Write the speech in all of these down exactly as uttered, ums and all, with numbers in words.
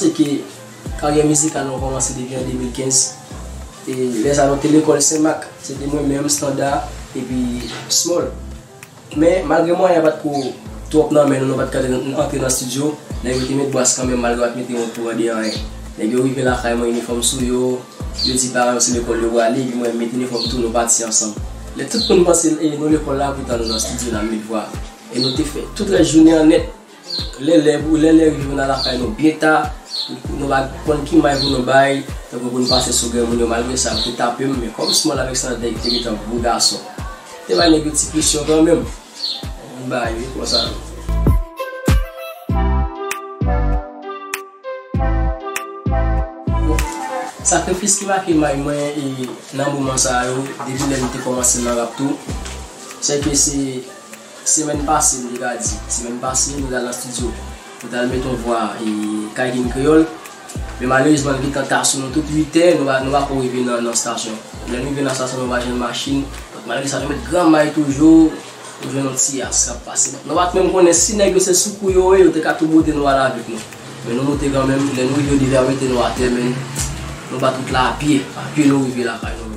Se ke karyè mizikal nou kòmanse depi an de mil kenz. E lè sa nou te lekòl Senmak, se te mwen menm, Standa, epi Small. Men malgre mwayen pa t ko twòp nan men nou, nou pa t ka antre nan estidyo, nèg yo te met bas kanmenm malgre yo pa t mete yon kouran de anyen. Nèg yo rive lakay mwen, inifòm sou yo, yo di paran yo se lekòl yo prale, epi mwen m met inifòm tou, nou pati ansanm. Lè tout moun panse e nou lekòl la, poutan nou nan estidyo n ap met vwa. E nou te fè tout rès jounen an nèt. Lè lè, lè lè rive, nou al lakay nou byen ta, nou pa konn ki may pou nou bay, tankou pou nou pase sou grenn moun yo, malgre sa, yo te tape m, men kòm Small avèk Standa te gentan gwo gason, te bay nèg yo ti presyon kanmenm. Yon bagay wi, konsa. Sakrifis ki make may mwen e nan moman sa yo, depi lè m te kòmanse nan rap tou, se ke se semèn pase, m te ka di, semèn pase, nou t al nan estidyo, nou t al met yon vwa e kay King Kreyòl, men malerezman, l gentan ta sou nou tout, uit è, nou pa, nou pa ko rive nan, nan estasyon. Lè nou rive nan estasyon, nou pa jwenn machin, donk, malgre sa, nou met gran may toujou, nou jwenn yon ti yas k ap pase. Nou pa t menm konnen si nèg yo se sou kou yo ye, yo te ka tou bote nou al avèk nou. Men nou monte kanmenm, lè nou rive yo deja mete nou atè, men nou bat wout la a pye, a pye nou rive lakay nou menm.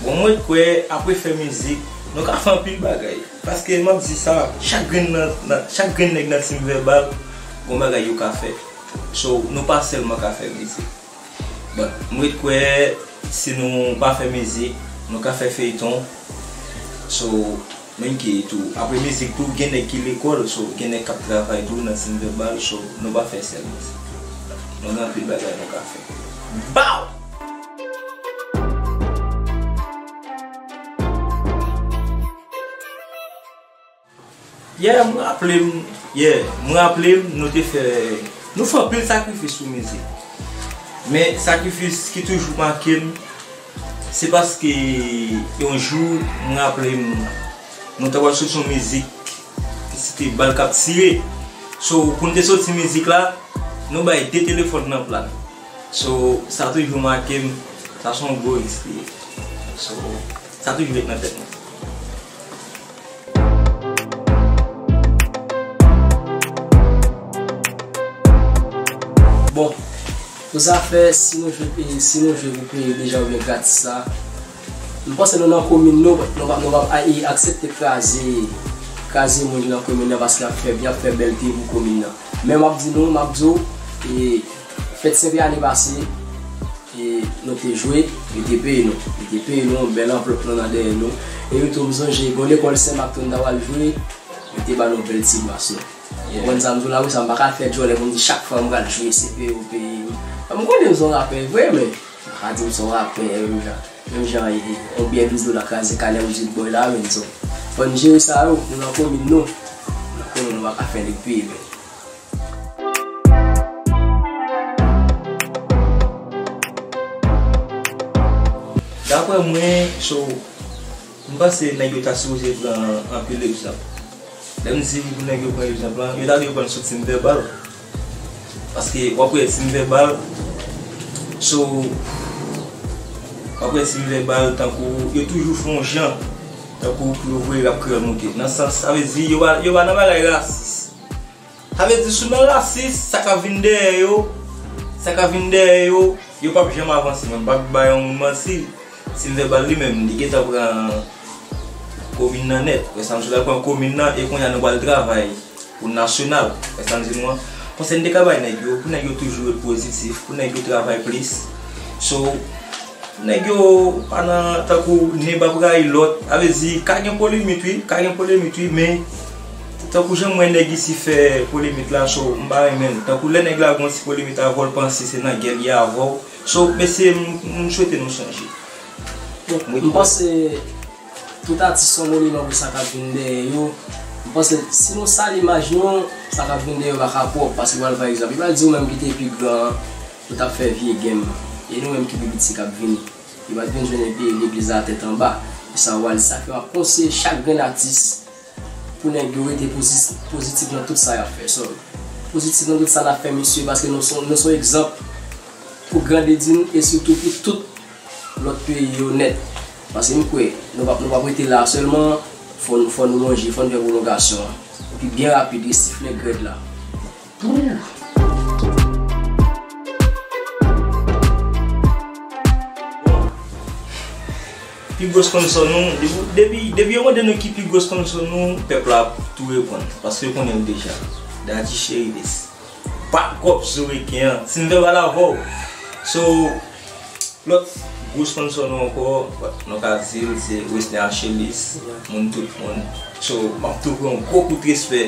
Bon, mwen kwè, apre fè mizik, nou ka fè anpil bagay. Paske m ap di sa, chak grenn nan, nan, chak grenn nèg nan Team Vèbal, gon bagay yo ka fè. So, nou pa sèlman ka fè mizik. Bon, mwen kwè, si nou pa fè mizik, nou ka fè feyton. So, menm ke tou, apre mizik tou, gen nèg ki lekòl, so, gen nèg k ap travay tou nan Team Vèbal, so, nou pa fè sèl mizik. Nou gen anpil bagay nou ka fè. Bow! Yeah, m raple m, yeah, m raple m, nou te fè, nou fè anpil sakrifis sou mizik. Men sakrifis ki toujou make m, se paske yon jou, m raple m, nou ta pral soti yon mizik, se te Bal k ap tire. So, pou n te soti mizik la, nou bay de telefòn nan plat. So, sa toujou make m, sa se yon gwo risk li ye. So, sa toujou ret nan tèt mwen. Bon, pou zafè si nou jwe, si nou jwe pou peye deja oubyen gratis sa, m panse nou nan komin nou, nou p ap, nou p ap a- e aksepte kraze, kraze moun ki nan komin nan paske y ap fè, y ap fè bèlte pou komin nan. Men m ap di nou, m ap di w, e, fèt Senpyè ane pase, e, nou te jwe, yo te peye nou. Yo te peye nou, bèl anvlòp nou nan dèyè nou. E yo tou, m sonje, gon lekòl Senmak tou n ta pral jwe, yo te ba nou bèl ti bas nou. Ou konprann sa m di w la, wi, sa m pa ka fè djòlè pou m di chak fwa m pral jwe, se peye yo peye m. M konnen m se yon rapè vre, men m pa ka di m se yon rapè, menm jan, menm jan, e, e, yon byè douz dola kraze kanè ou di bòy la, men so, fò n jere sa yo, nou nan komin nou. Nou nan komin nou pa ka fè nèg peye, men. Daprè mwen, so, m panse nèg yo ta sipoze pran anpil egzanp. Lè m di pou nèg yo pran egzanp lan, yo ta dwe pran sou Team Vèbal. Paske w ap wè Team Vèbal, so, w ap wè Team Vèbal tankou yo toujou fè yon jan, tankou pou yo voye rap kreyòl moute. Nan sans, sa vle di, yo pa, yo pa nan bagay rasis. Sa vle di, si w nan rasis, sa k ap vin dèyè yo, sa k ap vin dèyè yo, yo p ap janm avanse. Men m p ap bay yon moun manti, Team Vèbal li menm, li gentan pran komin nan nèt. Wè sa m di w la, pran komin nan, e kounye a nou pral travay pou nasyonal. Wè sa m di nou an? Konsèy m te ka bay nèg yo, pou nèg yo toujou ret pozitif, pou nèg yo travay plis. So, nèg yo pa nan, tankou nen p ap rayi lòt. Sa vle di, ka gen polemik wi, ka gen polemik wi, men tankou jan m wè nèg isi fè polemik la, so, m pa renmen l. Tankou lè nèg la gon ti polemik avè w, l panse se nan gè l ye avè w. So, mesye, m, m swete nou sonje. Bon, m panse tout atis se yon moniman pou sa k ap vin dèyè yo. M panse si nou sal imaj nou, sa k ap vin dèyè yo pa ka pwòp, paske pral pa egzanp, yo pral di ou menm ki te pi gran an, ou t ap fè vye game, e nou menm ki pi piti k ap vini. Yo pral vin jwenn epi legliz la tèt anba. E sa w al di, sa fè m ap konseye chak grenn atis pou nèg yo rete pozi- pozitif nan tout sa y ap fè. So, pozitif nan tout sa n ap fè, mesye, paske nou se, nou se yon egzanp pou Grande Dune e sitou pou tout lòt peyi yo nèt. Paske m kwè, nou p ap, nou p ap rete la a sèlman, Fò n, fò n lonje, fò n fè pwolongasyon an. Epi byen rapid, wi, sifle grèd la. Pou. Pi gwo sponsò nou, depi, depi, depi yo mande nou ki pi gwo sponsò nou, pèp la ap tou reponn. Paske yo konnen l deja. Daddy Cherilis. Bakòp Zoriken an. Si m fè bal avè w. So, lòt gwo sponsò nou ankò, nou ka di l, se Wesner Achelis. Moun tout moun. So, m ap tou voye yon gwo kout respè.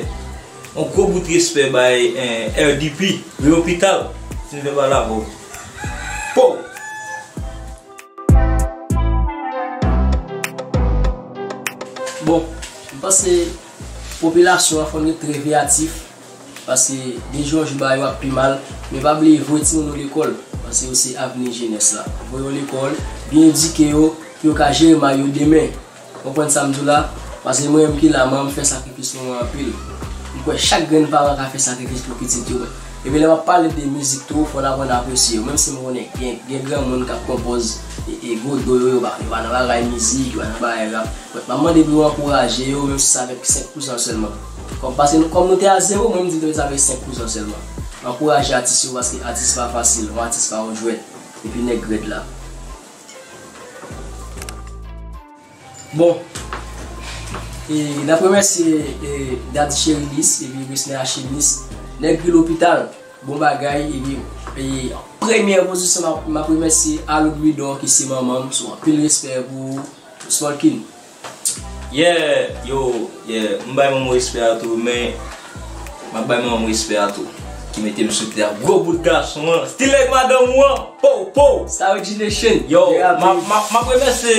Yon gwo bout respè bay, eh, R D P, Lopital, si m fè bal avè w. Po! Bon, m panse popilasyon an fò n ret trè veyatif, paske de jou an jou bagay yo ap pi mal, men pa bliye voye timoun yo lekòl, paske yo se avni jenès la. Voye yo lekòl, byen edike yo, pou yo ka jere may yo demen. Konprann sa m di w la? Paske mwen menm ki la, mwen, m fè sakrifis pou mwen anpil. M kwè chak grenn paran ka fè sakrifis pou pitit yo. Epi lè m ap pale de mizik tou, fò n aprann apresye yo. Menm si m konnen gen, gen granmoun k ap konpòz e, e gwo do yo, yo pa, yo pa nan bagay mizik, yo pa nan bagay rap. But m ap mande pou yo ankouraje yo, menm si se avèk senk pou san sèlman. Kòm, paske nou, kòm nou te a zewo, mwen m di nou sa avèk senk pou san sèlman. Ankouraje atis yo, paske atis pa fasil, yon atis pa yon jwèt. Epi nèg rèd la. Bon, e, n ap remèsye, e, Daddy Cherilis epi Wesner Achelis, nèg ri Lopital, bon bagay, epi, e, premyè pozisyon, m ap, m ap remèsye Aloud Louidor ki se manman m, so anpil respè pou ou, Smolkin. Yeah, yo, yeah, m bay manman w respè a tou, men m ap bay manman m respè a tou. Ki mete m sou tè a. Gwo bout gason an. Still like madanm ou an. Po, po. Star Origination. Yo, m ap, m ap, m ap remèsye,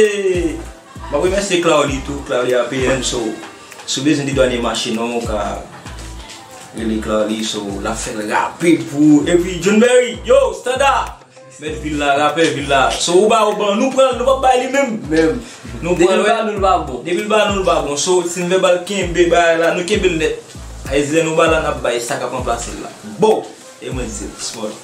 m ap remèsye Claudy tou, Claudy A P M, so, si w bezwen dedwanye machin ou, ou ka rele Claudy, so, l ap fè l rapid pou ou. Epi, John Berry, yo, Standard. Mèt vil la, rapè vil la. So, ou ba ou ban, nou pran l, nou p ap bay li menm. Menm. Nou pran l, wè. Depi l ba nou, l pa bon. Depi l ba nou, l pa bon. So, si n vèbal kenbe bagay la, nou kenbe l nèt. Ayizyen nou ba la, n ap bay sa k ap ranplase l la. Bon, e mwen di l, Small.